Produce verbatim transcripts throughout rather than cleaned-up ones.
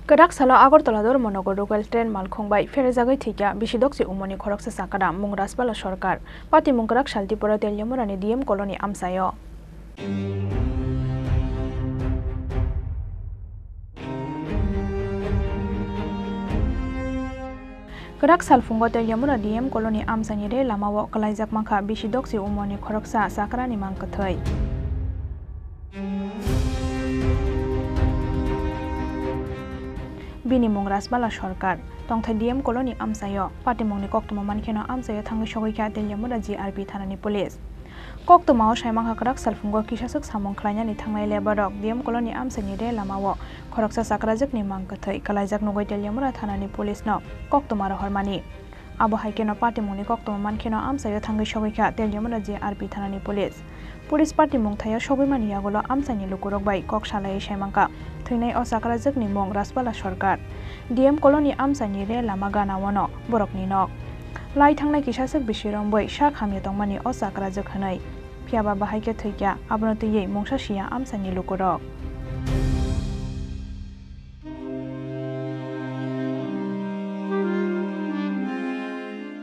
Kwrak salo Agartala Dharmanagar local train malkhung bai pherjagwi thwikha bisi dokchi umorni khoroksa chakra, mung Rajbala Sarkar. Patimung kwrak sal Tripura Teliamurani D M colony amchaio. Kwrak salphungo Teliamura D M colony amchaini rel lamao kwlaijak mankha bisi dokchi umorni khoroksa chakrani mang kwthwi. Bini mung Rajbala Sarkar, tongthai D M colony amchaio. Patimungni koktwma mankheno amchaio thangwi sogwikha Teliamura G R P thanani police. Koktwmao saimankha kwrak salphungo kisaswk samung khlainani thangnai labour rok D M colony amchaini rel lamao khoroksa chakrajwkni mang kwthwi kwlaijak nugwi Teliamura thanani police no koktwma rohormani. Abo hai kheno patimungni koktwma mankheno amchaio thangwi sogwikha Teliamura G R P thanani police. Police patimung thaio sogwimani yagulo amchaini lukurok bai kok salaiwi saimankha thwinai o chakrajwkni mung Rajbala Sarkar. D M colony amchaini rel lama gana-o no borokni nok. Lai thangnai kisaswk bisi rombwi sak hamya tongmani o chakrajwk hwnwi. Phiyaba bahai khe thwikha, abono twiwi mungsa siya amchaini lukurok.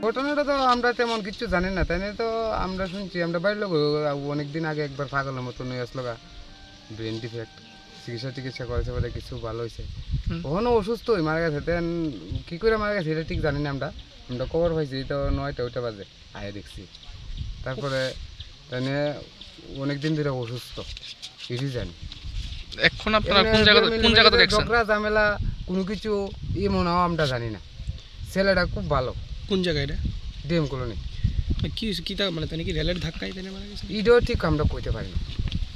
ঘটনাটা তো আমরা তেমন কিচ্ছু জানি না, তাই না? তো আমরা শুনছি, আমরা বাড়ির লোক অনেক দিন আগে একবার পাগলের মতন হয়ে আসলো গা, ব্রেন ডিফেক্ট। চিকিৎসা টিকিৎসা করেছে, বলে কিছু ভালো হয়েছে। হুম। ওখানে অসুস্থ হয়ে মারা গেছে। দেন কি করে মারা গেছে, এটা ঠিক জানি না আমরা। আমরা খবর পাইছি তো নয়টা ওইটা বাজে, আয়া দেখছি। তারপরে তাই নিয়ে অনেক দিন ধরে অসুস্থ, এটাই জানি। এখন আপনারা এমনি কোন জায়গা, গ্রামীণ কোন জায়গাতে এলাকাতে দেখছেন? ঝগড়া ঝামেলা কোনো কিছু এমন আমরা জানি না। ছেলেটা খুব ভালো। কোন জায়গা এটা? DM colony. মানে কি হয়েছে? কি তা, মানে, তাই নাকি রেলের ধাক্কায় তাই মারা গেছে? এটাও ঠিক আমরা কইতে পারি না।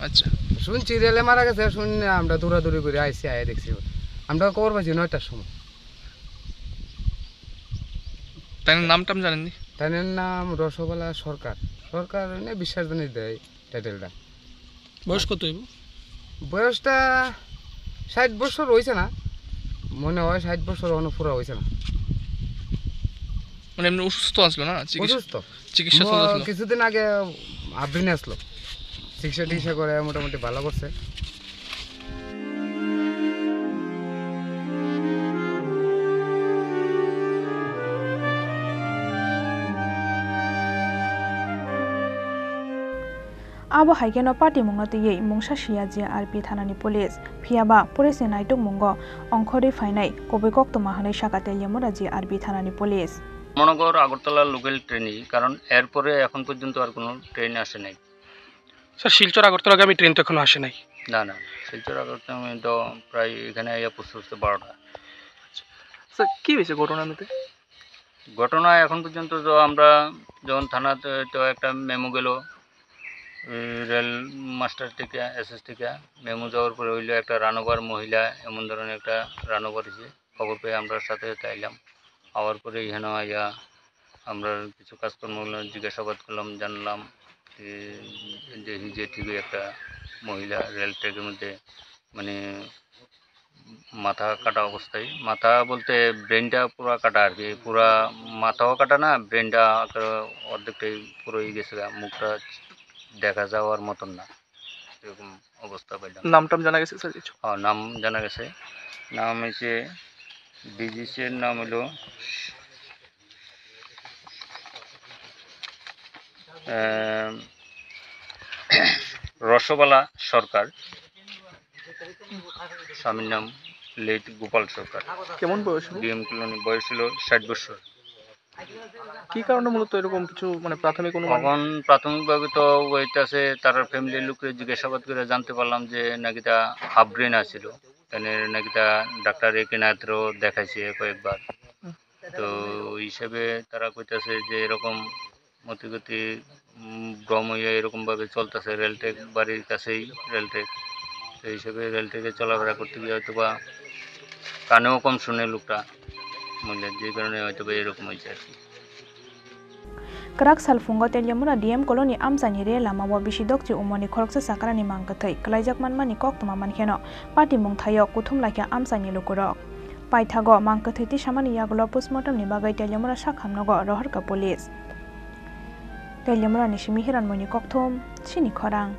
আচ্ছা। শুনছি রেলে মারা গেছে, শুনে আমরা দৌড়াদৌড়ি করে আইসি, আয়া দেখছি। আমরা খবর পাইছি নয়টার সময়। তাই নাম টাম জানেননি? তাই নাম রসবালা সরকার। সরকার এনে বিশ্বাস জানি দেয় টাইটেলটা। বয়স কত হইব? বয়সটা ষাট বছর হইছে না, মনে হয় ষাট বছর এখনো পুরা হইছে না। মানে এমনি অসুস্থ আসলো না? চিকিৎসা, অসুস্থ। চিকিৎসা ম-, চলতেছিল? কিছুদিন আগে আবরিন আসলো, চিকিৎসা টিকিৎসা করে মোটামুটি ভালো করছে। Abo hai kheno patimungno twiwi mungsa siya G R P thanani police. Phiyaba police ni naitukmungo ongkhorwi phainai kubui koktwma hwnwi sakha Teliamura G R P thanani police. মনোনগর আগরতলা লোকাল ট্রেনই, কারণ এরপরে এখন পর্যন্ত আর কোনো ট্রেন আসে নাই। স্যার, শিলচর আগরতলাগামী ট্রেন তো এখনো আসে নাই। না, না, শিলচর আগরতলা তো প্রায় এখানে আইয়া পৌঁছতে পৌঁছতে বারোটা। স্যার, কি হয়েছে ঘটনার মধ্যে? ঘটনা এখন পর্যন্ত তো আমরা যখন থানাতে তো একটা মেমো গেল, এই রেল মাস্টার থেকে, এসএস থেকে মেমো যাওয়ার পরে হইলো একটা রানওভার মহিলা, এমন ধরনের একটা রানওভার হয়েছে। খবর পেয়ে আমরা সাথে সাথে আইলাম। আওয়ার পরে এখানে আইয়া আমরা কিছু কাজকর্মগুলো জিজ্ঞাসাবাদ করলাম, জানলাম যে, যে হিজে ঠিকই একটা মহিলা রেল ট্র্যাকের মধ্যে মানে মাথা কাটা অবস্থায়, মাথা বলতে ব্রেনটা পুরা কাটা আর কি, পুরা মাথাও কাটা না, ব্রেনটা একেবারে অর্ধেকটাই পুরোই গেছে গা, মুখটা দেখা যাওয়ার মতন না, এরকম অবস্থা পাইলাম। নাম টাম জানা গেছে স্যার কিছু? হ্যাঁ, নাম জানা গেছে। নাম হচ্ছে ডিজিসির নাম হলো, আহ, রসবালা সরকার। স্বামীর নাম লেট গোপাল সরকার। কেমন বয়স হবে? ডিএম কলোনি, বয়স ছিল ষাট বছর। কি কারণে মূলত এরকম কিছু, মানে, প্রাথমিক অনুমান? এখন প্রাথমিকভাবে তো হইতাছে তার ফ্যামিলির লোকরে জিজ্ঞাসাবাদ করে জানতে পারলাম যে নাকি তা হাফ ব্রেন আছিল, মানে নাকি তা ডাক্তার এ কে নাথরও দেখাইছে কয়েকবার। তো ওই হিসাবে তারা কইতাছে যে এরকম মতি গতি, উম, ভ্রম হইয়া এরকম ভাবে চলতেছে রেল ট্র্যাক, বাড়ির কাছেই রেল ট্র্যাক। তো এই হিসাবে রেল ট্র্যাকে চলাফেরা করতে গিয়ে হয়তো বা কানেও কম শুনে লোকটা, বুঝলেন, যে কারণে হয়তো বা এরকম হয়েছে আর কি। Kwrak salphungo Teliamura D M colony amchaini rel lamao bisi dokchi umorni khoroksa chakrani mang kwthwi kwlaijak manmani koktwma mankheno patimung thaio kuthum laikha amchaini lukurok. Paithago mang kwthwi tisamani yagulo postmortemni bagwi Teliamura sakhamnogo rohorkha police. Teliamurani simi Hiranmoini Kokthum, Chini Khorang.